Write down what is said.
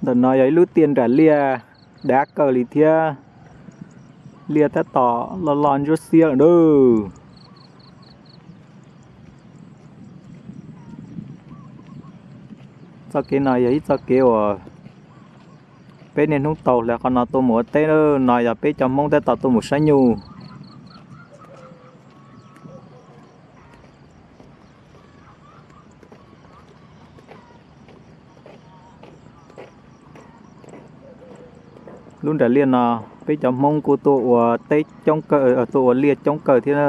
Ntawm no yog ib lub tiaj nram liaj dav kawg li thiab, liaj tab tom loj loj ntsuab xiab lawm na. Txoj kev no yog ib txoj kev uas peb niaj hnub tau hla qhov no tuaj mus ua teb na, no yog peb cov Hmoob tab tom tuaj mus saib nyuj. Lub nram liaj no peb cov Hmoob kuj tuaj ua teb coob kawg, tuaj ua liaj coob kawg thiab na.